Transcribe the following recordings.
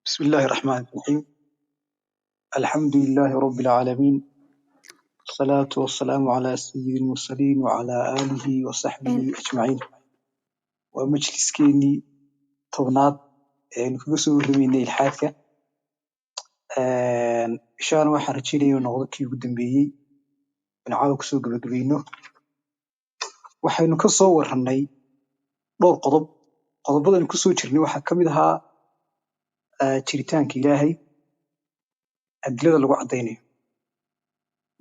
بسم الله الرحمن الرحيم، الحمد لله رب العالمين، والصلاة والسلام على سيد المرسلين وعلى آله وصحبه أجمعين. Waa majliskeenii 10aad ee aynu kaga soo warramaynay ilxaadka. Insha Allah waxaan rajeynaya inuu noqdo kii ugu dambeeyey in caawa kusoo gabagabayno. Waxaynu ka soo warrannay dhowr qodob. Qodobadan kusoo jirnay waxaa ka mid ahaa jiritaanka Ilaahay adilada lagu caddaynayo.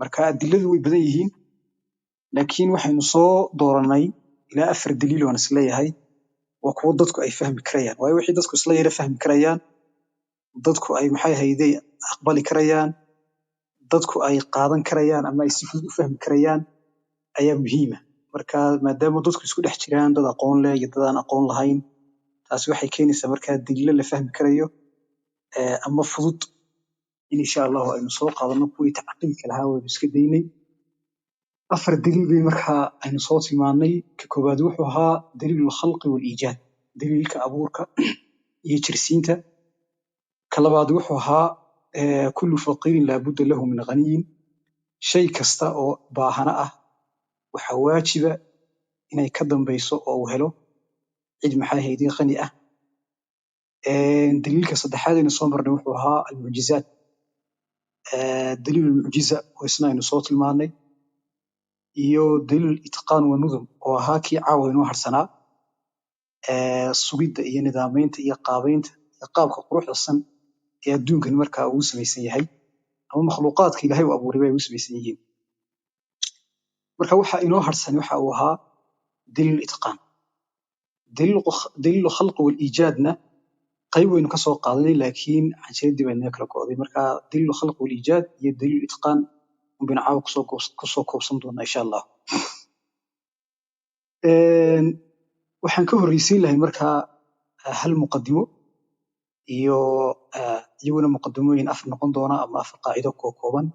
Marka adiladu way badan yihiin, laakiin waxaynu soo dooranay ilaa afar daliil oo aan isleeyahay waa kuwo dadku ay fahmi karayaan, waayo wixii dadku isla yara fahmi karayaan, dadku ay maxay hayday aqbali karayaan, dadku ay qaadan karayaan ama ay si fudud u fahmi karayaan ayaa muhiima. Marka maadaama dadku isku dhex jiraan dad aqoon leh iyo dad aan aqoon lahayn, taasi waxay keenaysaa markaa daliilo la fahmi karayo ama fudud in insha Allahu aynu soo qaadano. Kuwii tacqiidka lahaa waynu iska daynay. Afar daliil bay markaa aynu soo tilmaannay. Ka koowaad wuxuu ahaa daliilu lkhalqi waliijaad, daliilka abuurka iyo jirsiinta. Ka labaad wuxuu ahaa kullu faqiirin laabudda lahu min ghaniyin, shay kasta oo baahana ah waxaa waajiba inay ka dambayso oo uu helo cid maxay hayday qani ah. Daliilka saddexaad aynu soo marnay wuxuu ahaa almucjizaat, daliil almucjiza oo isna aynu soo tilmaannay, iyo daliil itqaan wa nudum oo ahaa kii caawa inoo harsanaa, sugidda iyo nidaamaynta iyo qaabaynta iyo qaabka quruxda ee adduunkan markaa uu samaysan yahay ama makhluuqaadka Ilaahay uu abuuray bay u samaysan yihiin. Marka waxa inoo harsan waxa uu ahaa daliil itqaan. Daliil khalqi wal iijaadna qayb waynu ka soo qaadanay, laakiin cajiradii baa inaga kala go'day. Marka daliil khalqi wal iijaad iyo daliil itqaan unbaynu caawa kusoo koobsan doonaa insha Allah. Waxaan ka horreysiin lahay markaa hal muqadimo iyo iyaguna muqadimooyin afar noqon doona ama afar qaacido kooban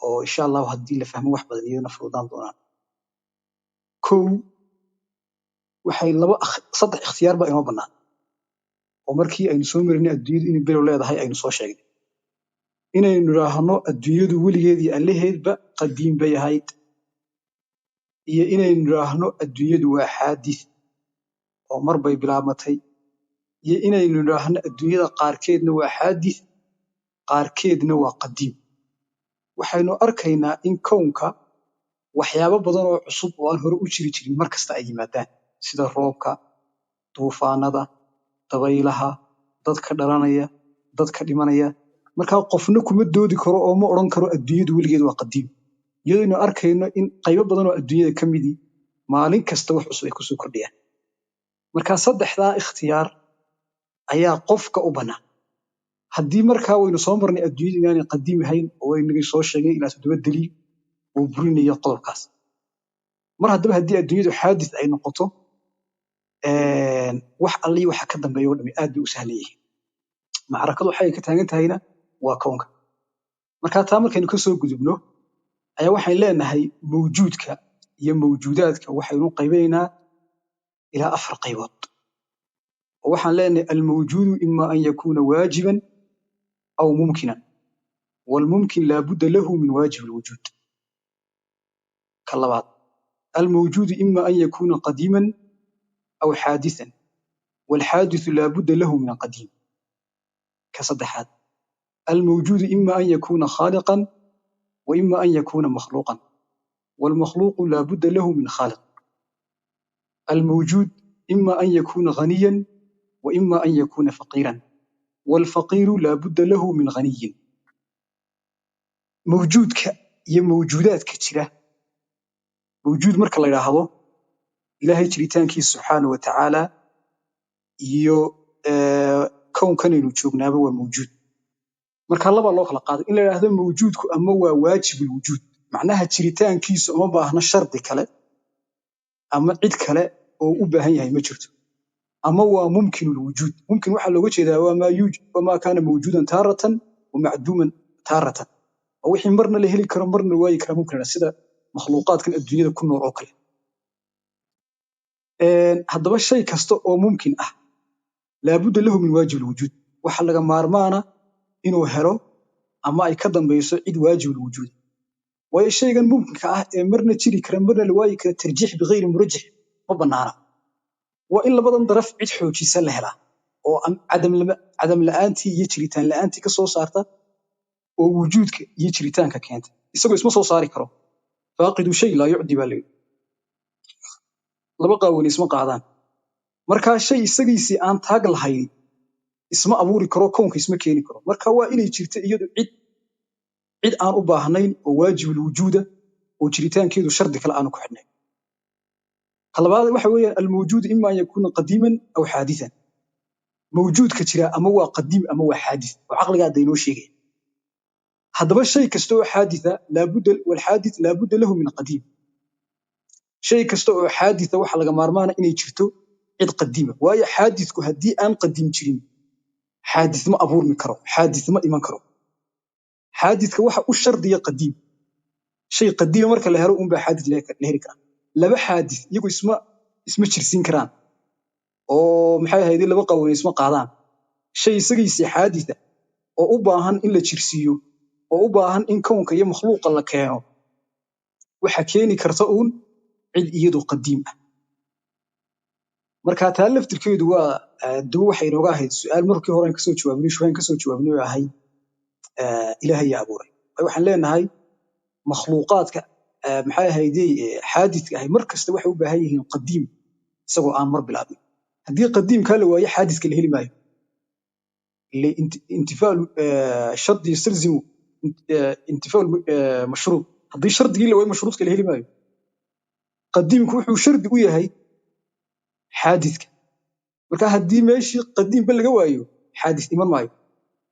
oo insha Allahu haddii la fahmo wax badan iyaduna fududaan doonaan. Kow, waxay laba saddex ikhtiyaar baa inoo bannaan oo markii aynu soo marinay adduunyadu inay bilow leedahay aynu soo sheegnay inaynu nidhaahno adduunyadu weligeed iyo allaheedba qadiim bay ahayd, iyo inaynu nidhaahno adduunyadu waa xaadith oo mar bay bilaabmatay, iyo inaynu nidhaahno adduunyada qaarkeedna waa xaadith qaarkeedna waa qadiim. Waxaynu arkaynaa in kownka waxyaabo badan oo cusub oo aan hore u jiri jirin mar kasta ay yimaadaan, sida roobka, duufaanada, dabaylaha, dadka dhalanaya, dadka dhimanaya. Marka qofna kuma doodi karo oo ma odhan karo adduunyadu weligeed waa qadiim, iyadoo arkayno in qaybo badan oo adduunyada ka midii maalin kasta wax cusub ay kusoo kordhiyaan. Marka saddexdaa ikhtiyaar ayaa qofka u bannaan. Haddii markaa waynu soo marnay adduunyadu inaanay qadiim ahayn oo waynagii soo sheegnay ilaa 7 daliil oo burinaya qodobkaas. Mar haddaba haddii adduunyadu xaadith ay noqoto, wax allii waxa ka dambeeya oo dhami aad bay u sahlan yihiin. Macrakadu waxay ka taagan tahayna waa kownka. Marka taa markaynu ka soo gudubno ayaa waxaan leenahay mawjuudka iyo mawjuudaadka waxaynu qaybaynaa ilaa afar qaybood. Oo waxaan leenahay almawjuudu ima an yakuuna waajiban aw mumkinan, walmumkin laabudda lahu min waajib alwujuud. Ka labaad, almawjuudu ima an yakuuna qadiiman aw xaadithan, walxaadithu laabudda lahu min qadiim. Ka saddexaad, almawjuudu ima an yakuuna khaaliqan wa ima an yakuuna makhluuqan, walmakhluuqu laabudda lahu min khaaliq. Almawjuud ima an yakuuna ghaniyan wa ima an yakuuna faqiiran, walfaqiiru laabudda lahu min ghaniyin. Mawjuudka iyo mawjuudaadka jira, mawjuud marka la yidhaahdo Ilaahay jiritaankiisa subxaana wa tacaala iyo kownkanaynu joognaaba waa mawjuud. Marka laba loo kala qaaday in la yidhaahdo mawjuudku ama waa waajibul wujuud, macnaha jiritaankiisu uma baahna shardi kale ama cid kale oo u baahan yahay ma jirto, ama waa mumkinul wujuud. Mumkin waxaa looga jeedaa waa maa yuuj wamaa kaana mawjuudan taaratan wa macduuman taaratan, oo wixii marna la heli karo marna la waayi kara mumkin, sida makhluuqaadkan adduunyada ku nool oo kale. Haddaba shay kasta oo mumkin ah laabudda lahu min waajib alwujuud. Waxa laga maarmaana inuu helo ama ay ka dambayso cid waajib alwujuud, waayo shaygan mumkinka ah ee marna jiri kara marna la waayi kara, tarjiix bighayri murajix ma bannaana. Waa in labadan daraf cid xoojisa la helaa oo cadam la'aantii iyo jiritaan la'aantii ka soo saarta oo wujuudka iyo jiritaanka keenta. Isagoo isma soo saari karo. Faaqidu shay laa yucdi baa layidhi, laba qaawani isma qaadaan. Markaa shay isagiisii aan taag lahayn isma abuuri karo, kownka isma keeni karo. Marka waa inay jirto iyadu cid aan u baahnayn oo waajibul wujuuda oo jiritaankeedu shardi kale aanu ku xidhnayn. Talabaad waxa weeyaan almawjuud ima an yakuuna qadiiman aw xaadithan. Mawjuudka jira ama waa qadiim ama waa xaadith, oo caqligaa hadda inoo sheegaya. Haddaba shay kasta oo xaaditha laabudda, walxaadith laabudda lahu min qadiim. Shay kasta oo xaaditha waxa laga maarmaana inay jirto cid qadiima, waayo xaadithku haddii aan qadiim jirin xaadith ma abuurmi karo, xaadith ma iman karo. Xaadithka waxa u shardiya qadiim. Shay qadiima marka la helo unbaa xaadith la heli karaa. Laba xaadith iyagu isma jirsiin karaan oo maxay ahayd, laba qawan isma qaadaan. Shay isagiisii xaaditha oo u baahan in la jirsiiyo oo u baahan in kownka iyo makhluuqa la keeno, waxa keeni karta uun cid iyadu qadiim ah. Marka taa laftirkeedu waa duwo. Waxay inooga ahayd su'aal markii hore aan kasoo jawaabnay, shuhaan kasoo jawaabnay oo ahayd Ilaahay yaa abuuray. Waxaan leenahay makhluuqaadka maxay ahaydey xaadidka ahay mar kasta waxay u baahan yihiin qadiim isagoo aan mar bilaabin. Haddii qadiimkaa la waayo, xaadidka la heli maayo. Intifaa shardi yastalzimu intifaa mashruud. Haddii shardigii la waayo, mashruudka la heli maayo. Qadiimku wuxuu shardi u yahay xaadidka. Marka haddii meeshii qadiimba laga waayo, xaadis iman maayo,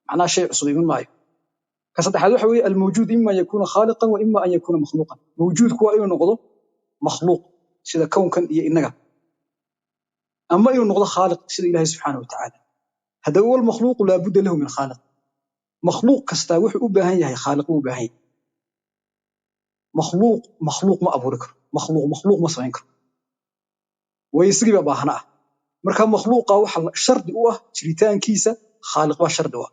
macnaha shay cusub iman maayo. Ka saddexaad waxa weeye almawjuud ima an yakuuna khaaliqan wa ima an yakuuna makhluuqan. Mawjuudku waa inuu noqdo makhluuq sida kownkan iyo innaga, ama inuu noqdo khaaliq sida Ilaahay subxaana wa tacaala. Haddaba walmakhluuqu laabudda lahu min khaaliq. Makhluuq kastaa wuxuu u baahan yahay khaaliq buu u baahan yahay. Makhluuq makhluuq ma abuuri karo, makhluuq makhluuq ma samayn karo, waayo isagii baa baahna ah. Marka makhluuqa waxa shardi u ah jiritaankiisa khaaliq baa shardi u ah.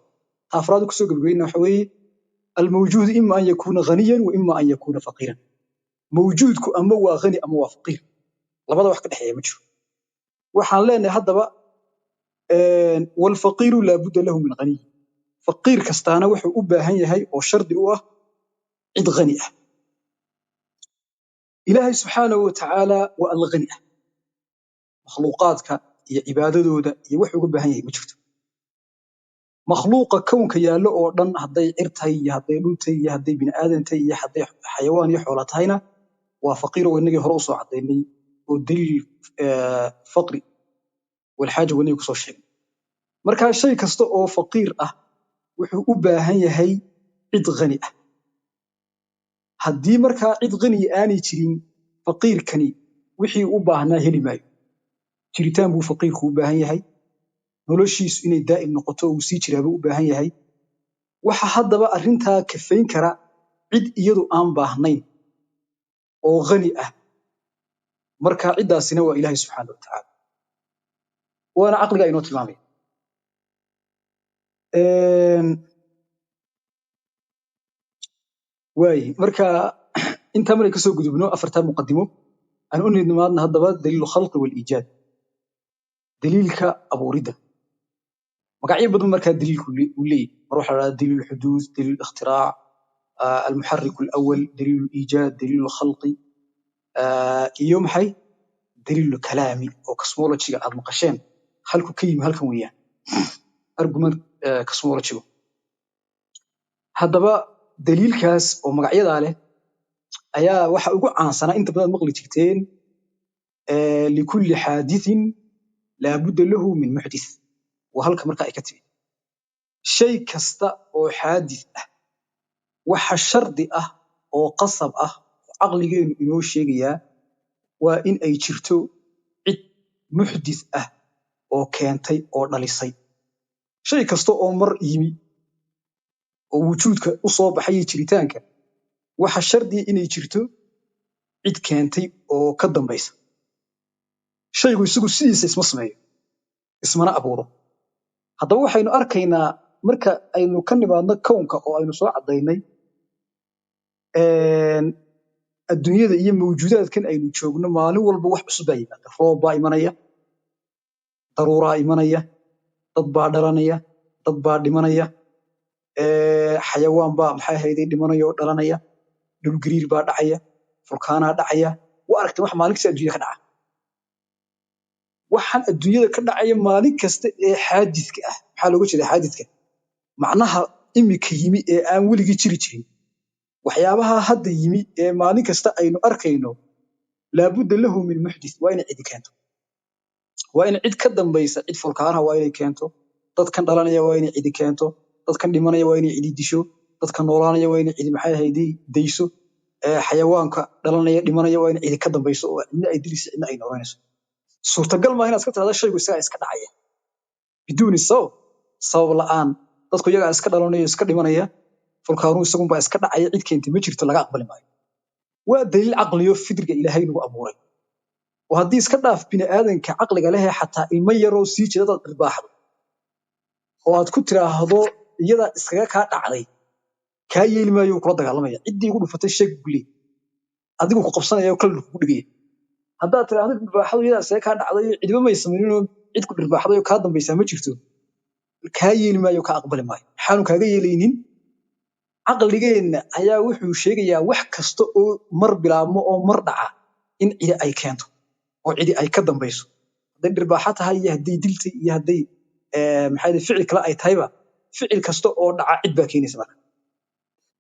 Ta afraad kusoo gabagabayna waxa weeye almawjuud ima an yakuuna ghaniyan wa ima an yakuuna faqiiran. Mawjuudku ama waa ghani ama waa faqiir, labada wax ka dhexeeya ma jiro. Waxaan leenahay haddaba walfaqiiru laabudda lahu min ghaniy. Faqiir kastaana wuxuu u baahan yahay oo shardi u ah cid ghani ah. Ilaahay subxaanahu wa tacaala waa alla ghani ah, makhluuqaadka iyo cibaadadooda iyo wax uga baahan yahay ma jirto. Makhluuqa kownka yaallo oo dhan, hadday cir tahay iyo hadday dhul tahay iyo hadday bini aadan tahay iyo hadday xayawaan iyo xoola tahayna, waa faqiir oo inagii hore usoo caddaynay oo daliil faqri walxaaja wanagii kusoo sheegnay. Marka shay kasta oo faqiir ah wuxuu u baahan yahay cid ghani ah. Haddii markaa cid ghaniya aanay jirin, faqiirkani wixii u baahnaa heli maayo. Jiritaan buu faqiirku u baahan yahay, noloshiisu inay daa'im noqoto oo uu sii jiraa buu u baahan yahay. Waxa haddaba arrintaa kafayn kara cid iyadu aan baahnayn oo ghani ah. Marka ciddaasina waa Ilaahay subxaana wa tacaala, waana caqligaa inoo tilmaamaya. Waaye marka intaa markay kasoo gudubno afartaa muqadimo, aan u nimaadna haddaba daliilu khalqi waliijaad, daliilka abuuridda. Magacyo badan markaa daliilku uu leeyahay. Mar waxaa la dhahdaa daliil xuduud, daliil ikhtirac, almuxarik alawal, daliil iijaad, daliil khalqi, iyo maxay, daliil kalaami oo cosmologyga aad maqasheen halku ka yimi halkan weeyaan argument cosmologygu. Haddaba daliilkaas oo magacyadaa leh ayaa waxa ugu caansanaa inta badan maqli jirteen likulli xaadithin laabudda lahu min muxdith. Waa halka marka ay ka timi. Shay kasta oo xaadith ah waxa shardi ah oo qasab ah oo caqligeenu inoo sheegayaa waa in ay jirto cid muxdith ah oo keentay oo dhalisay. Shay kasta oo mar yimi oo wujuudka u soo baxay jiritaanka, waxa shardiya inay jirto cid keentay oo ka dambaysa. Shaygu isagu sidiisa isma sameeyo, ismana abuuro. Haddaba waxaynu arkaynaa marka aynu ka nimaadno kownka oo aynu soo caddaynay, adduunyada iyo mawjuudaadkan aynu joogno maalin walba wax cusub baa yimaada. Roob baa imanaya, daruuraa imanaya, dad baa dhalanaya, dad baa dhimanaya, xayawaan baa maxay ahayday dhimanaya oo dhalanaya, dhul gariir baa dhacaya, fulkaanaa dhacaya. Waa aragtay wax maalin kasta adduunyada ka dhaca. Waxaan adduunyada ka dhacaya maalin kasta ee xaadidka ah, maxaa looga jeeda xaadidka? Macnaha imika yimi ee aan weligii jiri jirin. Waxyaabaha hadda yimi ee maalin kasta aynu arkayno, laabudda lahu min muxdith, waa inay cidi keento, waa in cid ka dambaysa. Cid fulkaanaha waa inay keento, dadkan dhalanaya waa inay cidi keento, dadkan dhimanaya waa inay cidi disho, dadka noolaanaya waa inay cidi maxay ahayday dayso, xayawaanka dhalanaya dhimanaya waa inay cidi ka dambayso oo cidna ay dilayso, cidna ay noolanayso. Suurtagal maaha inaad iska tirahdo shaygu isagaa iska dhacaya biduuni sabab, sabab la'aan. Dadku iyagaa iska dhalanaya, iska dhimanaya, fulkaanuhu isagunbaa iska dhacaya, cid keentay ma jirto, laga aqbali maayo. Waa daliil caqliyo fidriga Ilaahay nagu abuuray, oo haddii iska dhaaf bini aadanka caqliga lehee, xataa ilmo yaroo sii jeeda dad dhirbaaxdo oo aad ku tiraahdo iyadaa iskaga kaa dhacday, kaa yeeli maayo, wuu kula dagaalamaya. Ciddii ugu dhufatay sheeg buu leeyahay, adigu ku qabsanaya oo kallu kugu dhigaya. Haddaad tiraahdo dhirbaaxadu iyadaa iskaga kaa dhacday, cidiba may samayninoo cid ku dhirbaaxday oo kaa dambaysaa ma jirto, kaa yeeli maayo, kaa aqbali maayo. Maxaanu kaaga yeelaynin? Caqligeenna ayaa wuxuu sheegayaa wax kasta oo mar bilaabmo oo mar dhaca in cidi ay keento oo cidi ay ka dambayso. Hadday dhirbaaxa tahay iyo hadday diltay iyo hadday maxay ficil kale ay tahayba, ficil kasta oo dhaca cid baa keenaysa.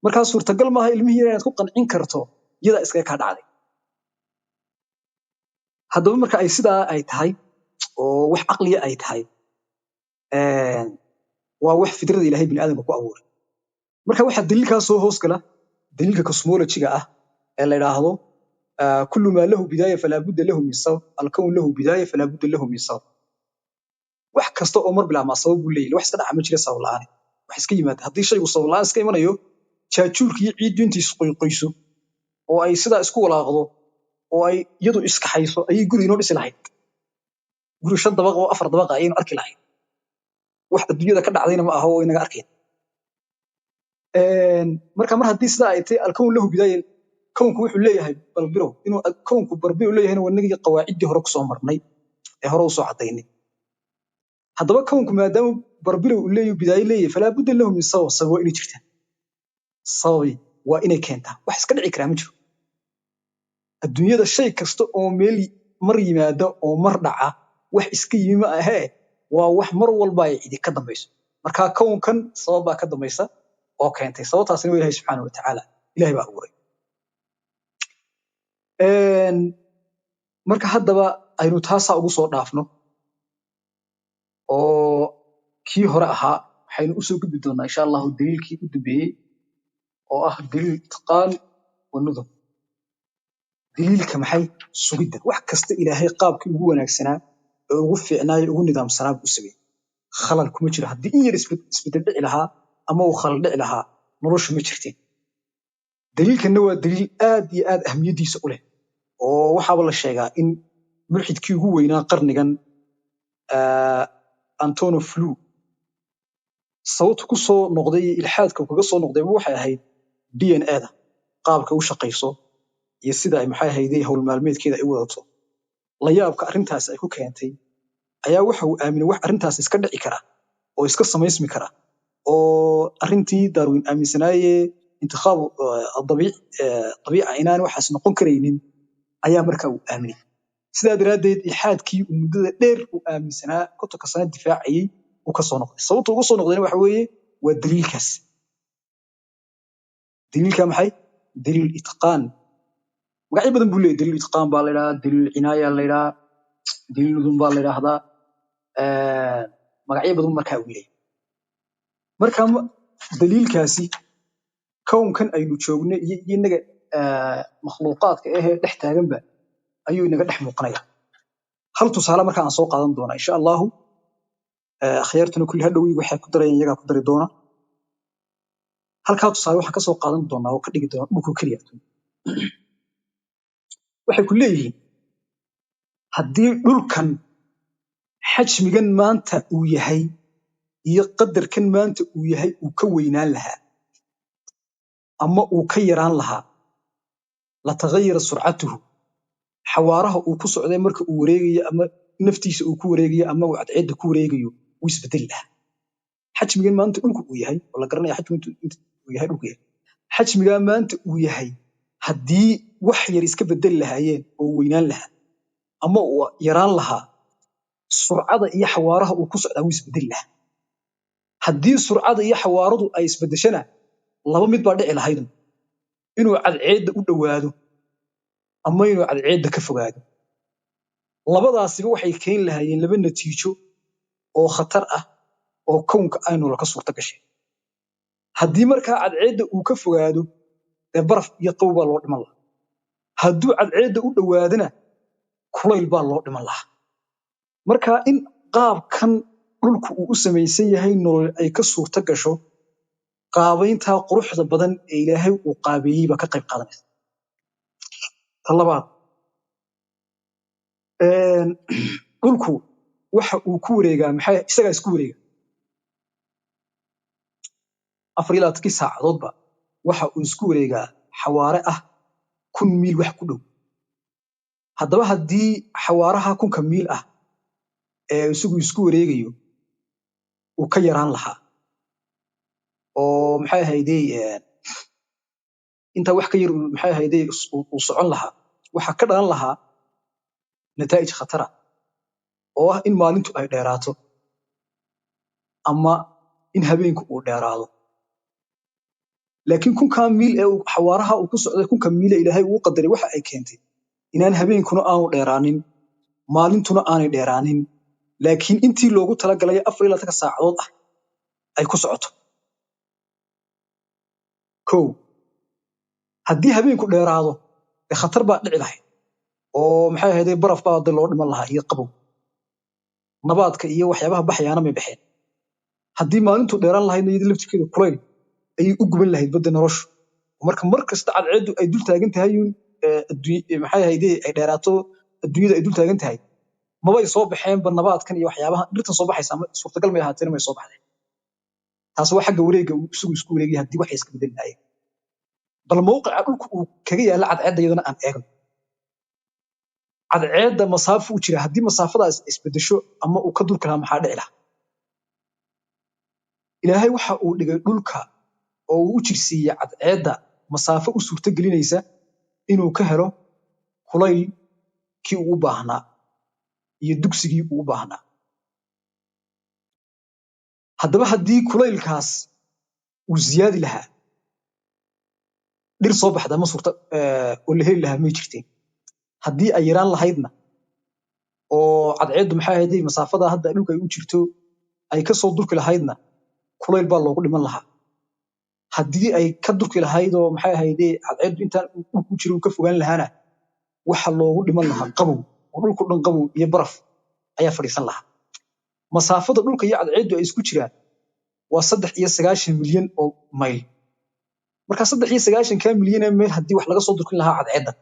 Markaa suurtagal maaha ilmihii yar inaad ku qancin karto iyadaa iskaga kaa dhacday. Haddaba marka ay sidaa ay tahay oo wax caqliya ay tahay, waa wax fidrada Ilaahay bini aadamka ku abuuray. Marka waxaa daliilkaa soo hoos gala daliilka cosmology-ga ah ee la yidhaahdo kullu maa lahu bidaaya falaa budda lahu min sabab, alkown lahu bidaaya falaa budda lahu min sabab. Wax kasta oo mar bilaabmaa sabab buu leeyahay. Wax iska dhaca ma jira sabab la'aan, wax iska yimaada. Haddii shaygu sabab la'aan iska imanayo, jaajuurka iyo ciiddu intii isqoyqoyso oo ay sidaa isku walaaqdo oo ay iyadu iskaxayso ayay guri inoo dhisi lahayd, guri 5 dabaq oo 4 dabaq ayaynu arki lahayd. Wax adduunyada ka dhacdayna ma aha oo inaga arkayn. Marka mar haddii sidaa ay tahay, alkown lahu bidaaya, kownku wuxuu leeyahay balbirow. Inuu kownku barbirow leeyahayna waa inagii qawaaciddii hore kusoo marnay ee hore usoo caddaynay. Haddaba kownku maadaama barbirow uu leeyahay, bidaayo leeyahay, falaa budda lahu min sabab, sabab waa inay jirtaa, sababi waa inay keentaa. Wax iska dhici karaa ma jiro adduunyada. Shay kasta oo meel mar yimaada oo mar dhaca wax iska yimi ma ahee, waa wax mar walba ay cidi ka dambayso. Marka kownkan sabab baa ka dambaysa oo keentay, sababtaasina waa Ilahay subxaana wa tacaala, Ilahay baa abuuray. Marka haddaba aynu taasaa ugu soo dhaafno oo kii hore ahaa, waxaynu usoo gudbi doonaa insha Allahu daliilkii u dambeeyey oo ah daliil itqaan wa nudum. Daliilka maxay? Sugidda. Wax kasta Ilaahay qaabkii ugu wanaagsanaa ee ugu fiicnaayo, ugu nidaamsanaa buu u sameeyey, khalal kuma jiro. Haddii in yar isbedel dhici lahaa ama uu khalal dhici lahaa, noloshu ma jirteen. Daliilkanna waa daliil aad iyo aad ahmiyadiisa u leh, oo waxaaba la sheegaa in mulxidkii ugu weynaa qarnigan, Antonio Flew, sababtu ku soo noqday ilxaadka uu kaga soo noqdayba waxay ahayd DNA-da qaabka u shaqayso iyo sida ay maxay ahayday howl maalmeedkeeda ay u wadato. La yaabka arrintaasi ay ku keentay ayaa waxa uu aaminay wax arrintaas iska dhici kara oo iska samaysmi kara, oo arrintii Darwin aaminsanaaye intikhaabu dabiica inaan waxaas noqon karaynin ayaa marka uu aaminay. Sidaa daraaddeed ilxaadkii uu muddada dheer uu aaminsanaa, 50-ka sano difaacayay, uu ka soo noqday. Sababta uga soo noqdayna waxa weeye waa daliilkaas. Daliilka maxay? Daliil itqaan. Magacyo badan buu leeyahay. Daliil itqaan baa la yidhahdaa, daliil cinaaya la yidhahdaa, daliil nudum baa la yidhaahdaa, magacyo badan markaa uu leeyahay. Marka daliilkaasi kownkan aynu joogno iyo inaga makhluuqaadka ahee dhex taaganba ayuu inaga dhex muuqanaya. Hal tusaale marka aan soo qaadan doonaa insha Allahu, akhyaartuna kulli hadhow waxay ku darayaan iyagaa ku dari doona. Halkaa tusaale waxaan ka soo qaadan doonaa oo ka dhigi doonaa dhulka keliya. Waxay ku leeyihiin haddii dhulkan xajmigan maanta uu yahay Iyo qadarkan maanta uu yahay uu ka weynaan lahaa ama uu ka yaraan lahaa, latagayara surcatuhu, xawaaraha uu ku socday marka uu wareegayo ama naftiisa uu ku wareegayo ama uu cadceedda ku wareegayo wuu isbedeli lahaa. Xajmigan maanta dhulku uu yahay oo la garanaya, xajmiga inta uu yahay dhulku yahay, xajmigaa maanta uu yahay haddii wax yar iska bedeli lahaayeen oo weynaan lahaa ama uu yaraan lahaa, surcada iyo xawaaraha uu ku socdaa wuu isbedeli lahaa. Haddii surcada iyo xawaaradu ay isbedeshana, laba mid baa dhici lahayd: inuu cadceedda u dhowaado ama inuu cadceedda ka fogaado. Labadaasiba waxay keeni lahaayeen laba natiijo oo khatar ah oo kownka aynu ka suurta gashay. Haddii markaa cadceedda uu ka fogaado, dee baraf iyo qabow baa loo dhiman lahaa. Hadduu cadceedda u dhowaadana, kulayl baa loo dhiman lahaa. Marka in qaabkan dhulku uu u samaysan yahay nolol ay ka suurta gasho, qaabayntaa quruxda badan ee Ilaahay uu qaabeeyey baa ka qayb qaadanaysa. Ta labaad, dhulku waxa uu ku wareegaa, maxay, isagaa isku wareega. 24-kii saacadoodba waxa uu isku wareegaa xawaare ah 1000 miil wax ku dhow. Haddaba haddii xawaaraha 1000-ka miil ah ee isagu isku wareegayo uu ka yaraan lahaa oo, maxay ahaydey, intaa wax ka yar, maxay ahaydey, uu socon lahaa, waxaa ka dhalan lahaa nataa'ij khatara oo ah in maalintu ay dheeraato ama in habeenku uu dheeraado. Laakiin 1000-kaa miil ee xawaaraha uu ku socday, 1000-ka miil ee Ilaahay uu qadaray, waxa ay keentay inaan habeenkuna aanu dheeraanin, maalintuna aanay dheeraanin, laakiin intii loogu talagalay 24-ka saacadood ah ay ku socoto. Kow, haddii habeenku dheeraado, dee khatar baa dhici lahayd oo, maxay ahayd, baraf baa de loo dhiman lahaa iyo qabow, nabaadka iyo waxyaabaha baxayaana may baxeen. Haddii maalintu dheeraan lahaydna, iyada laftirkeeda kulayl ayay u guban lahayd badda noloshu. Marka mar kasta cadceeddu ay dul taagan tahay, maxay ahayd, ay dheeraato, adduunyada ay dul taagan tahay, mabay soo baxeenba nabaadkan iyo waxyaabaha dhirtan soo baxaysa suurtagal may ahaateen, may soo baxdeen. Taas waa xagga wareegga uu isagu isku wareegay haddii waxay iska bedeli lahaayeen. Bal mowqica dhulka uu kaga yaalla cadceedda iyadana aan eegno. Cadceedda masaafo u jira, haddii masaafadaas isbedesho ama uu ka durki lahaa, maxaa dhici lahaa? Ilaahay waxa uu dhigay dhulka oo uu u jirsiiyey cadceedda masaafo u suurto gelinaysa inuu ka helo kulaylkii uu u baahnaa iyo dugsigii uu u baahnaa. Haddaba haddii kulaylkaas uu ziyaadi lahaa, dhir soo baxda ma suurta oo la heli lahaa may jirteen. Haddii ay yaraan lahaydna oo cadceeddu, maxay ahayd, masaafada hadda dhulka ay u jirto ay ka soo durki lahaydna, kulayl baa loogu dhiman lahaa. Haddii ay ka durki lahayd oo, maxay ahayd, cadceeddu intaan dhulku jiro uu ka fogaan lahaana, waxa loogu dhiman lahaa qabow oo dhulku dhan qabow iyo baraf ayaa fadhiisan lahaa. Masaafada dhulka iyo cadceeddu ay isku jiraan waa 93 milyan oo mayl. Marka 93-kaa milyan ee mayl haddii wax laga soo durkin lahaa cadceedda,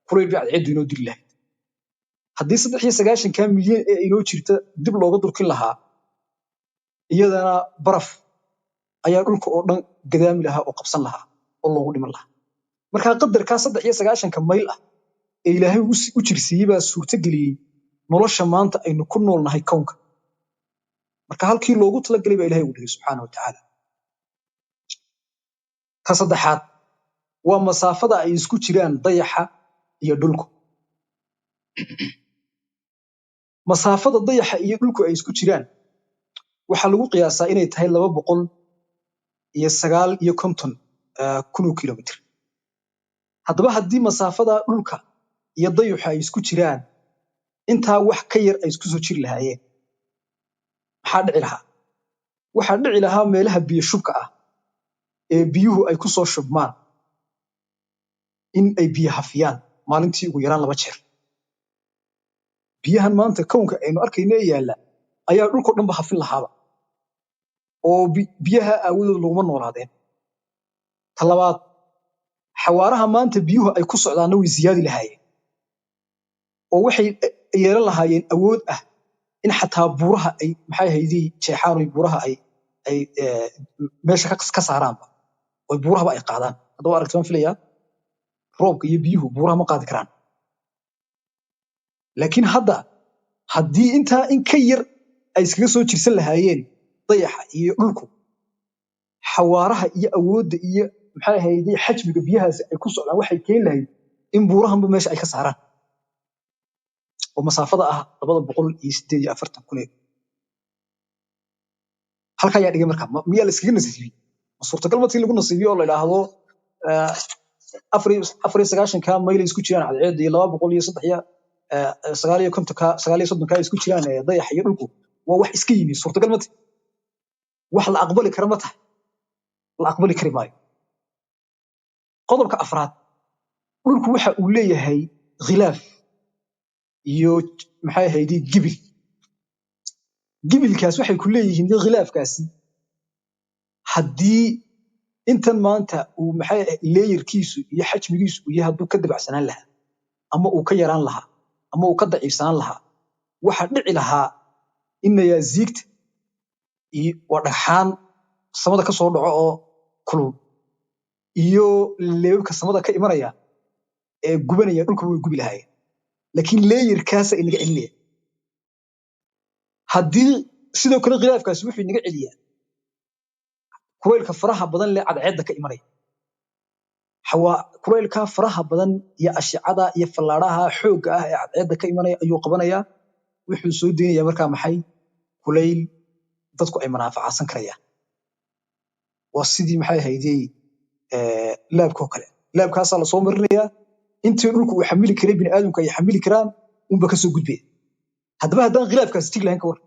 kulayl bay cadceeddu inoo dili lahayd. Haddii 93-kaa milyan ee inoo jirta dib looga durkin lahaa, iyadana baraf ayaa dhulka oo dhan gadaami lahaa oo qabsan lahaa oo loogu dhiman lahaa. Marka qadarkaa 93-ka mayl ah ee Ilaahay u jirsiiyey baa suurto geliyey nolosha maanta aynu ku noolnahay kownka. Marka halkii loogu talagalay baa Ilahay uu dhigay, subxaana wa tacaala. Ta saddexaad waa masaafada ay isku jiraan dayaxa iyo dhulku. Masaafada dayaxa iyo dhulku ay isku jiraan waxaa lagu qiyaasaa inay tahay 259,000 oo kilomitir. Haddaba haddii masaafada dhulka iyo dayaxu ay isku jiraan intaa wax ka yar ay isku soo jiri lahaayeen, maxaa dhici lahaa? Waxaa dhici lahaa meelaha biyo shubka ah ee biyuhu ay ku soo shubmaan in ay biyo hafiyaan maalintii ugu yaraan laba jeer. Biyahan maanta kownka aynu arkayno ee yaalla ayaa dhulkao dhanba hafin lahaaba oo biyaha aawadood laguma noolaadeen. Ta labaad, xawaaraha maanta biyuhu ay ku socdaanna way ziyaadi lahaayeen oo waxay yeelan lahaayeen awood ah in xataa buuraha ay, maxay ahaydii, jeexaan oy buuraha ay Ay meesha ka saaraanba oo buurahaba ay qaadaan. Hadda waa aragti baan filayaa, roobka iyo biyuhu buuraha ma qaadi karaan. Laakiin hadda haddii intaa in ka yar ay iskaga soo jirsan lahaayeen dayaxa iyo dhulku, xawaaraha iyo awoodda iyo, maxay ahayde, xajmiga biyahaasi ay ku socdaan waxay keeni lahayd in buurahanba meesha ay ka saaraan oo masaafada ah 248,000. Halka ayaa dhigay. Marka miyaa la iskaga nasiibiyey? Ma suurtagal ma tii lagu nasiibiyo oo la idhaahdo 94-ka mayl ay isku jiraan cadceedda iyo 203 iyo 59-ka, 39-ka ay isku jiraan dayaxa iyo dhulku waa wax iska yimi? Suurtagal ma tahi? Wax la aqbali kara ma tahay? La aqbali kari maayo. Qodobka afraad, dhulku waxa uu leeyahay khilaaf iyo, maxay ahayde, gibil. Gibilkaas waxay ku leeyihiin khilaafkaasi haddii intan maanta uu, maxay layerkiisu iyo xajmigiisu uu yahay, hadduu ka dabacsanaan lahaa ama uu ka yaraan lahaa ama uu ka daciifsanaan lahaa, waxa dhici lahaa in nayaasiigta iyo waa dhagxaan samada ka soo dhaco oo kulul iyo leebabka samada ka imanaya ee gubanaya dhulka way gubi lahaayeen. Laakiin layerkaasa inaga celinaya. Haddii sidoo kale khilaafkaasi wuxuu inaga celiyaa kulaylka faraha badan leh cadceedda ka imanaya. Kulaylka faraha badan iyo ashicada iyo fallaadhaha xoogga ah ee cadceedda ka imanaya ayuu qabanayaa. Wuxuu soo deynayaa markaa, maxay, kulayl dadku ay manaafacaadsan karayaan. Waa sidii, maxay ahaydey, laabkoo kale. Laabkaasaa lasoo marinayaa. Intii dhulku uu xamili karay, biniaadamku ay xamili karaan unba kasoo gudbaya. Haddaba haddaan khilaafkaasi jiri lahayn, ka war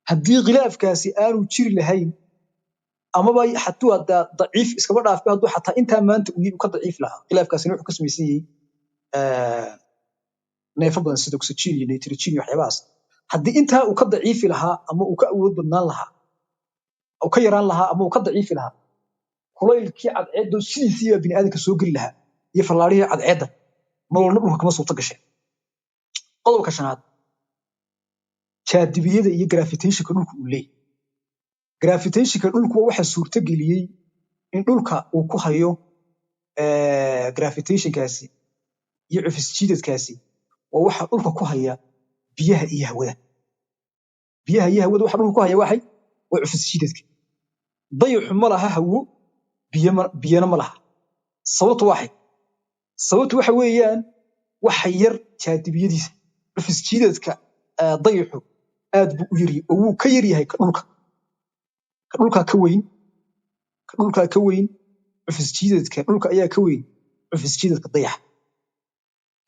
haddii khilaafkaasi aanu jiri lahayn, amaba hadduu haddaa daciif iskaba dhaafay, hadduu xataa intaa maanta uu ka daciif lahaa? Khilaafkaasina wuxuu ka samaysan yahay neefo badan sida oxygen iyo nitrogen iyo waxyaabahaas. Haddii intaa uu ka daciifi lahaa ama uu ka awood badnaan lahaa, uu ka yaraan lahaa ama uu ka daciifi lahaa, kulaylkii cadceedda sidiisii baa biniaadamka soo geli lahaa iyo fallaadhihii cadceedda, nololna dhulka kama suurto gasheen. Qodobka shanaad, jaadibiyada iyo gravitationka dhulka uu leeyahay. Gravitationka dhulku waa waxa suurto geliyey in dhulka uu ku hayo gravitationkaasi iyo cufis jiidadkaasi. Waa waxa dhulka ku haya biyaha iyo hawada. Biyaha iyo hawada waxa dhulka ku haya waxay waa cufis jiidadka. Dayaxu ma laha hawo, biyana ma laha. Sababtu waxay, sababtu waxa weeyaan waxa yar jaadibiyadiisa. Cufis jiidadka dayaxu aad buu u yaryahay oo wuu ka yar yahay ka dhulka. Ka dhulkaa ka weyn, ka dhulkaa ka weyn. Cufis jiidadka dhulka ayaa ka weyn cufis jiidadka dayaxa.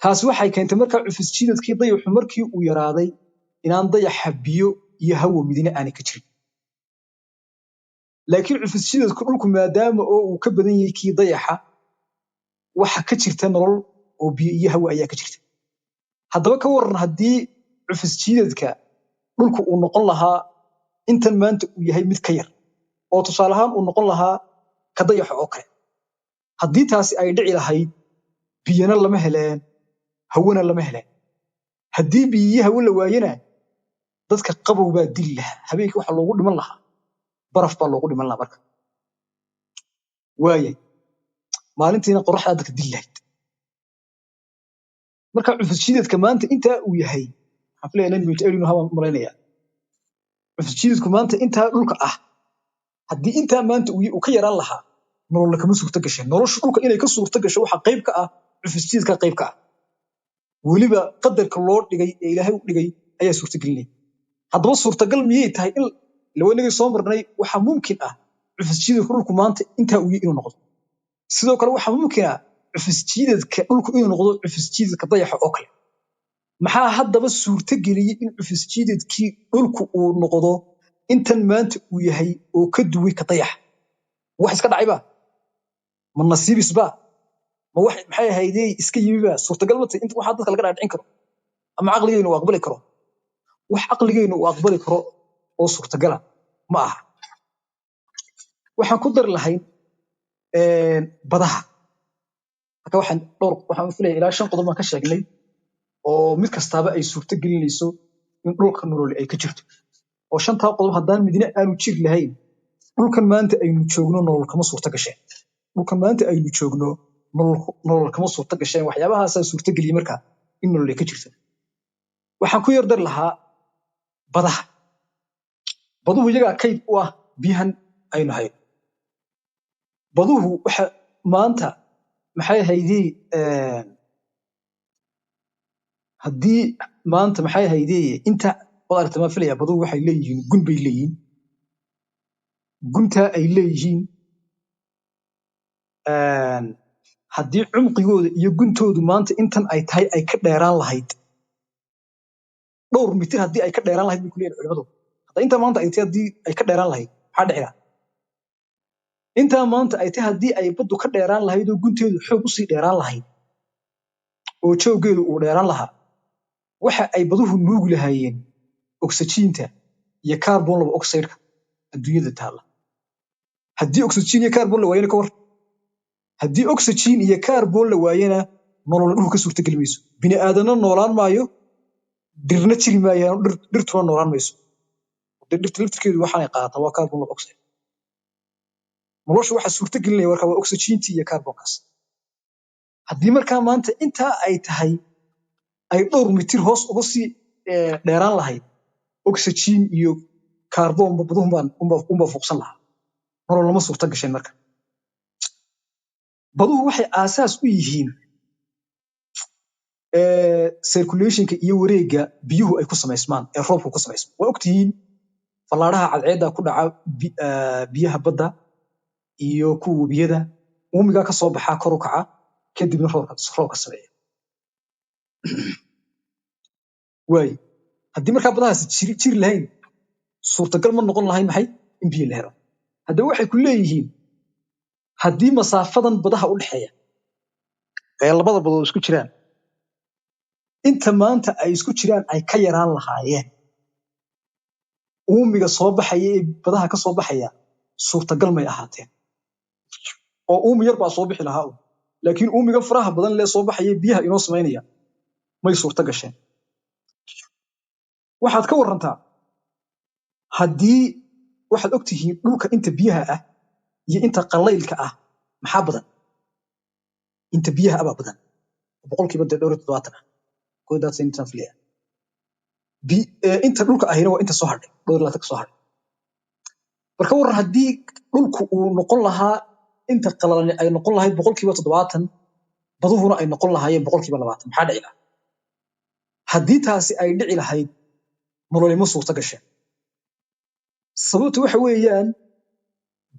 Taasi waxay keentay markaa cufis jiidadkii dayaxu markii uu yaraaday inaan dayaxa biyo iyo hawo midina aanay ka jirin. Laakiin cufis jiidadka dhulku maadaama oo uu ka badan yahay kii dayaxa, waxa ka jirta nolol oo biyo iyo hawo ayaa ka jirta. Haddaba ka waran haddii cufis jiidadka dhulku uu noqon lahaa intan maanta uu yahay mid ka yar, oo tusaale ahaan uu noqon lahaa ka dayaxa oo kale? Haddii taasi ay dhici lahayd, biyana lama heleen, hawana lama heleen. Haddii biyo iyo hawo la waayana, dadka qabow baa dili lahaa. Habeenkii waxaa loogu dhiman lahaa baraf baa loogu dhiman lahaa. Marka waayay maalintiina qoraxdaa dadka dili lahayd. Marka cufis jiidadka maanta intaa uu yahay, waxaan filaya 9.8 inuu habaan malaynayaa, cufis jiidadku maanta intaa dhulka ah, haddii intaa maanta uu ka yaraan lahaa, nolol kama suurto gasheen. Nolosha dhulka inay ka suurto gasho waxaa qayb ka ah cufis jiidadka qayb ka ah. Weliba qadarka loo dhigay ee Ilaahay u dhigay ayaa suurtagelinaya. Haddaba suurtagal miyay tahay in lawanagii soo marnay? Waxaa mumkin ah cufis jiidadka dhulku maanta intaa uu yahay inuu noqdo. Sidoo kale waxaa mumkin ah cufis jiidadka dhulku inuu noqdo cufis jiidadka dayaxa oo kale. Maxaa haddaba suurto geliyey in cufis jiidadkii dhulku uu noqdo intan maanta uu yahay oo ka duway ka dayaxa? Wax iska dhacayba ma nasiibisba ma wax, maxay ahaydey, iska yimiba? Suurtagal ma tahay inta waxaa dadka laga dhaadhicin karo ama caqligeynu uu aqbali karo? Wax caqligeynu uu aqbali karo oo suurtagala ma aha. Waxaan ku dari lahayn badaha. Marka waxaan dhowr, waxaan filaya ilaa shan qodob baan ka sheegnay oo mid kastaaba ay suurto gelinayso in dhulka nololi ay ka jirto. Oo shantaa qodob haddaan midna aanu jiri lahayn, dhulkan maanta aynu joogno nolol kama suurta gasheen. Dhulkan maanta aynu joogno nolol kama suurta gasheen. Waxyaabahaasaa suurtageliyey marka in nolol ay ka jirto. Waxaan ku yar dari lahaa badaha. Baduhu iyagaa kayd u ah biyahan aynu hayno. Baduhu waxa maanta maxay haydii, haddii maanta maxay haydii inta waad aragtay maan filaya, baduhu waxay leeyihiin gun bay leeyihiin. Guntaa ay leeyihiin, haddii cumqigooda iyo guntoodu maanta intan ay tahay ay ka dheeraan lahayd dhowr mitir, haddii ay ka dheeraan lahayd bay ku leeyihin culimadu, hadda intaa maanta ay tahay haddii ay ka dheeraan lahayd, maxaa dhici lahaa? Intaa maanta ay tahay haddii ay baddu ka dheeraan lahayd oo gunteedu xoog usii dheeraan lahayd oo jooggeedu uu dheeraan lahaa, waxa ay baduhu nuugi lahaayeen oksijiinta iyo carbon laba oxide-ka adduunyada taalla. Haddii oksijiin iyo carbon la waayana ka war? Haddii oksijiin iyo carbon la waayana, nolol dhulka ka suurtageli mayso. Bini aadanna noolaan maayo, dhirna jiri maayaan, dhirtuna noolaan mayso. Dee dhirta laftirkeedu waxaanay qaadataa waa carbon laba oxide. Nolosha waxa suurtagelinaya marka waa oksijiintii iyo carbonkaas. Haddii markaa maanta intaa ay tahay ay dhowr mitir hoos uga sii dheeraan lahayd, oksijiin iyo carbon baduhun baan unbaa fuuqsan lahaa, nolol lama suurta gasheen. Marka baduhu waxay aasaas u yihiin circulationka iyo wareegga biyuhu ay ku samaysmaan ee roobku ku samaysmo. Waa ogtihiin fallaadhaha cadceedda ku dhaca biyaha badda iyo kuwa webiyada, uumigaa ka soo baxaa kor u kaca, kadibna roobka sameeya. Waay, haddii markaa badahaasi jiri lahayn, suurtagal ma noqon lahayn maxay in biyo la helo. Haddaba waxay ku leeyihiin, haddii masaafadan badaha u dhexeeya ee labada badood isku jiraan inta maanta ay isku jiraan ay ka yaraan lahaayeen, uumiga soo baxaya ee badaha ka soo baxaya suurtagal may ahaateen, oo uumi yar baa soo bixi lahaa un. Laakiin uumiga faraha badan lee soo baxaya biyaha inoo samaynaya may suurta gasheen. Waxaad ka warantaa haddii waxaad ogtihiin dhulka inta biyaha ah iyo inta qalaylka ah maxaa badan? Inta biyaha ah baa badan, boqolkiiba dee dhowr iyo toddobaatan ah kodaas intaan filaya. Inta dhulka ahina waa inta soo hadhay, dhowr iyo labaatan ka soo hadhay. Marka waran haddii dhulku uu noqon lahaa inta qalalan ay noqon lahayd 70%, baduhuna ay noqon lahaayeen 20%, maxaa dhici lahaa? Haddii taasi ay dhici lahayd, nololimo suurta gasheen. Sababtu waxa weeyaan,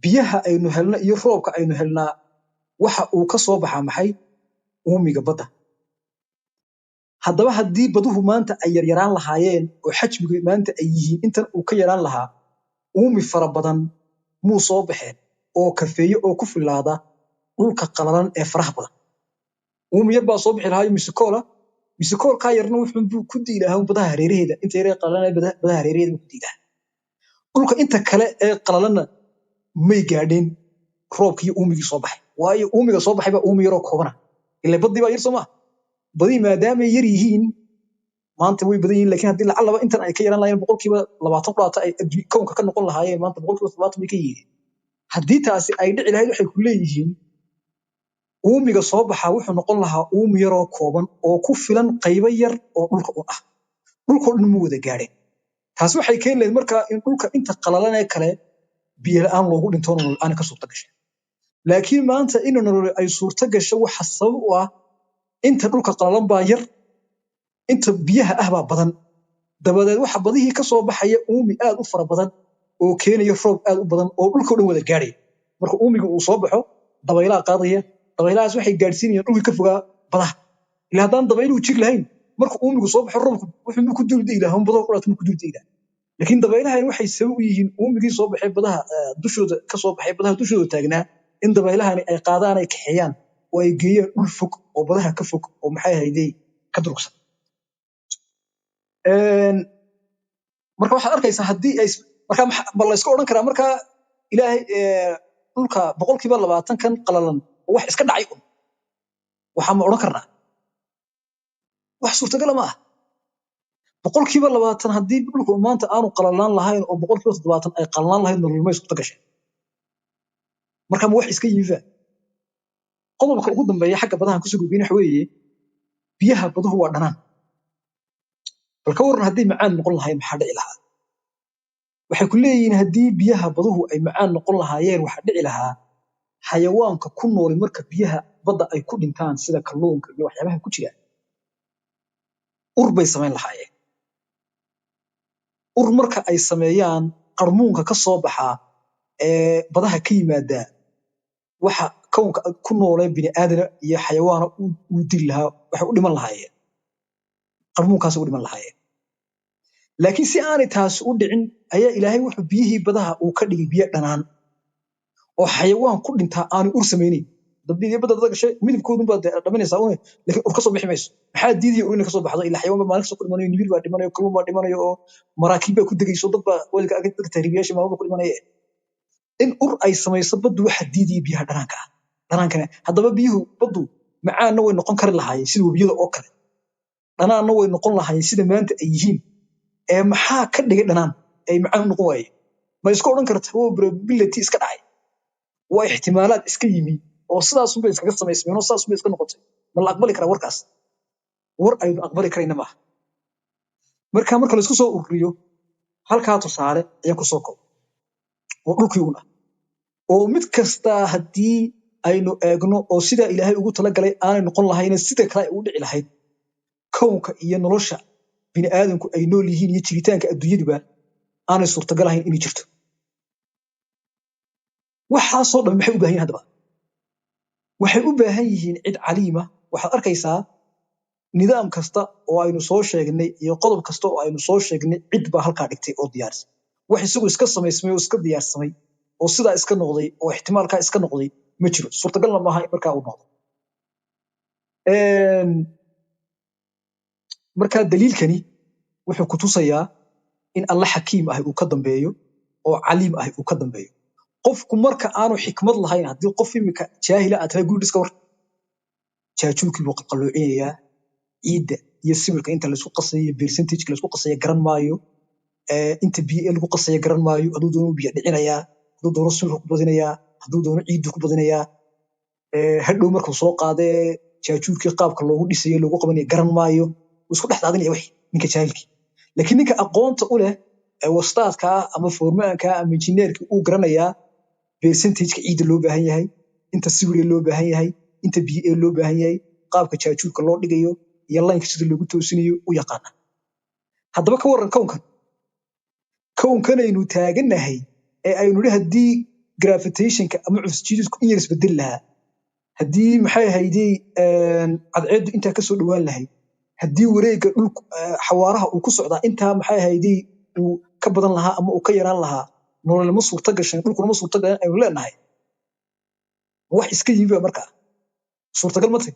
biyaha aynu helno iyo roobka aynu helnaa waxa uu ka soo baxaa maxay? Uumiga badda. Haddaba haddii baduhu maanta ay yaryaraan lahaayeen oo xajmigu maanta ay yihiin intan uu ka yaraan lahaa, uumi fara badan muu soo baxeen oo kafeeye oo ku filaada dhulka qalalan ee faraha badan. Uumi yar baa soo bixi lahaa misikoola. Misikoolkaa yarna wuxuu buu ku di'i lahaa badaha hareeraheeda, inta yaree qalalan ee badaha hareeraheeda buu ku di'i lahaa. Dhulka inta kale ee qalalanna may gaadheen roobkii iyo uumigii soo baxay, waayo uumiga soo baxay baa uumi yaroo koobana. Ilaa badii baa yar soo maaha? Badii maadaamay yar yihiin, maanta way badan yihiin, laakiin haddii lacallaba intan ay ka yaraan lahaayeen, 20% quraata ay kownka ka noqon lahaayeen, maanta 70% bay ka yihiin. Haddii taasi ay dhici lahayd, waxay ku leeyihiin uumiga soo baxaa wuxuu noqon lahaa uumi yaroo kooban oo ku filan qaybo yar oo dhulka un ah, dhulkoo dhan ma wada gaadheen. Taasi waxay keeni lahayd markaa in dhulka inta qalalan ee kale biyo la'aan loogu dhinto, nolol la'aan ka suurta gashay. Laakiin maanta in nolol ay suurta gasho waxa sabab u ah inta dhulka qalalan baa yar, inta biyaha ah baa badan. Dabadeed waxa badihii ka soo baxaya uumi aad u fara badan oo keenaya roob aad u badan oo dhulka oo dhan wada gaadhaya. Marka uumiga uu soo baxo, dabaylaha qaadaya. Dabaylahaas waxay gaadhsiinayaan dhulkii ka fogaa badaha. Ilaa haddaan dabayluhu jiri lahayn, marka uumigu soo baxo, roobku wuxuu ku dul di'i lahaa badaha quraata ku dul di'i lahaa. Laakiin dabaylahan waxay sabab u yihiin uumigii soo baxay badaha dushooda ka soo baxay, badaha dushooda taagnaa, in dabaylahani ay qaadaan, ay kaxeeyaan oo ay geeyaan dhul fog oo badaha ka fog oo maxay ahaydey ka durugsan. Marka waxaad arkaysaa haddii ay marka ma la iska odhan karaa marka Ilaahay dhulka 20% kan qalalan oo wax iska dhacay un? Waxaa ma odhan karnaa? Wax suurtagala ma ah. 20% haddii dhulku maanta aanu qalalaan lahayn oo 70% ay qalalaan lahayd, nolol may suurta gasheen. Marka ma wax iska yimiba? Qodobka ugu dambeeya xagga badahan kusoo gudbin waxa weeye, biyaha baduhu waa dhanaan. Bal ka waran haddii macaan noqon lahayn, maxaa dhici lahaa? Waxay ku leeyihiin haddii biyaha baduhu ay macaan noqon lahaayeen, waxaa dhici lahaa xayawaanka ku nooli marka biyaha badda ay ku dhintaan, sida kalluunka iyo waxyaabaha ku jira, ur bay samayn lahaayeen. Ur marka ay sameeyaan, qarmuunka ka soo baxaa ee badaha ka yimaadaa waxa kownka ku noolee bini'aadana iyo xayawaana uu dili lahaa. Waxay u dhiman lahaayeen qarmuunkaas u dhiman lahaayeen. Laakiin si aanay taasi u dhicin ayaa Ilaahay wuxuu biyihii badaha uu ka dhigay biyo dhanaan oo xayawaan ku dhintaa aanay ur samaynayn. Dabbiga badda dad gashay midabkoodun baad dhamanaysaa une, laakiin ur ka soo bixi mayso. Maxaa diidaya ur inay ka soo baxdo? Ilaa xayawaan baa maalin kasta ku dhimanayo, nibil baa dhimanayo, kalluun baa dhimanayo, oo maraakiib baa ku degayso, dad baa weelka dadka tahriibiyaasha maalmo ku dhimanaya. In ur ay samayso baddu waxa diidaya biyaha dhanaanka ah. Dhanaankana haddaba biyuhu baddu macaanna way noqon kari lahaayeen sida webiyada oo kale, dhanaanna way noqon lahaayeen sida maanta ay yihiin. Ee maxaa ka dhigay dhanaan ay macaan u noqon waayeen? Ma iska odhan karta waa probability iska dhacay, waa ixtimaalaad iska yimi oo sidaasunbay iskaga samaysmeen oo sidaasunbay iska noqotay? Ma la aqbali karaa warkaas? War aynu aqbali karayna maaha. Marka laisku soo ururiyo, halkaa tusaale ayaan kusoo kobo oo dhulkii un ah, oo mid kastaa haddii aynu eegno oo sidaa Ilaahay ugu talagalay aanay noqon lahayna, sida kale ay u dhici lahayd, kownka iyo nolosha bini'aadamku ay nool yihiin iyo jiritaanka adduunyaduba aanay suurtagal ahayn inay jirto. Waxaasoo dhan maxay u baahan yihiin haddaba? Waxay u baahan yihiin cid caliima. Waxaad arkaysaa nidaam kasta oo aynu soo sheegnay iyo qodob kasta oo aynu soo sheegnay, cid baa halkaa dhigtay oo diyaarisay. Wax isagu iska samaysmay oo iska diyaarsamay oo sidaa iska noqday oo ixtimaalkaa iska noqday ma jiro, suurtagalna maaha in markaa uu noqdo. Marka daliilkani wuxuu ku tusayaa in Alla xakiim ahi uu ka dambeeyo oo caliim ahi uu ka dambeeyo. Qofku marka aanu xikmad lahayn, haddii qof imika jaahila aad tahay, guri dhiska war, jaajuurkii buu qalqalloocinayaa, ciidda iyo sibirka inta laisku qasayo, percentage laisku qasaya garan maayo, inta biyo lagu qasaya garan maayo. Hadduu doono biyo dhicinayaa, hadduu doono sibirka ku badinayaa, hadduu doono ciiddu ku badinayaa. Hadhow markuu soo qaadee jaajuurkii qaabka loogu dhisayo, loogu qabanayo garan maayo, wuu isku dhex daadinaya wixii ninka jaahilkii. Laakiin ninka aqoonta u leh ee wastaadka ah ama foormaanka ah ama injineerka uu garanayaa percentage-ka ciidda loo baahan yahay, inta sibiree loo baahan yahay, inta biyo ee loo baahan yahay, qaabka jaajuurka loo dhigayo iyo laynka sida loogu toosinayo u yaqaana. Haddaba ka warran kownkan? Kownkanaynu taagannahay ee aynu nidhi haddii gravitationka ama cufisjiidku in yar isbedeli lahaa, haddii maxay ahaydey cadceeddu intaa kasoo dhowaan lahayd, haddii wareegga dhulku xawaaraha uu ku socdaa intaa maxay ahaydey uu ka badan lahaa ama uu ka yaraan lahaa, nololnimo suurta gashan, dhulkuna ma suurta galan aynu leenahay, wax iska yimi ba markaa suurtagal ma tahi?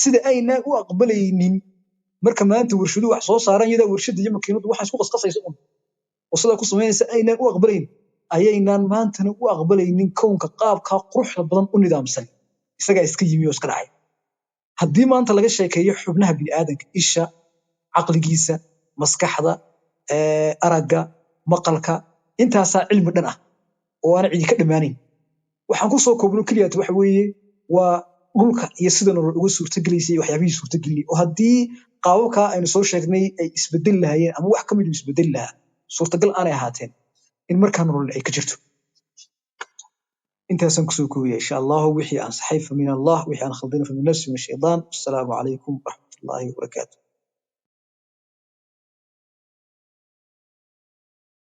Sida aynaan u aqbalaynin marka maanta warshaduhu wax soo saaraan, iyadaa warshadda iyo makiinadu waxaa isku qasqasaysa un oo sidaa ku samaynaysa aynaan u aqbalayn, ayaynaan maantana u aqbalaynin kownka qaabkaa quruxda badan u nidaamsan isagaa iska yimi oo iska dhacay. Haddii maanta laga sheekeeyo xubnaha bini'aadanka, isha, caqligiisa, maskaxda, aragga, maqalka, intaasaa cilmi dhan ah oo aana cidi ka dhammaanayn. Waxaan ku soo koobno keliyaata waxa weeye waa dhulka iyo sida nolol uga suurtagelaysay iyo waxyaabihii suurtageliyey, oo haddii qaababkaa aynu soo sheegnay ay isbedeli lahaayeen ama wax ka mid uu isbedeli lahaa, suurtagal aanay ahaateen in markaa nolol ay ka jirto. Intaasaan kusoo koobaya insha Allahu. Wixii aan saxay fa min Allah, wixii aan khaldina fa min nafsi min shaydaan. Assalaamu calaykum waraxmatullaahi wabarakaatu.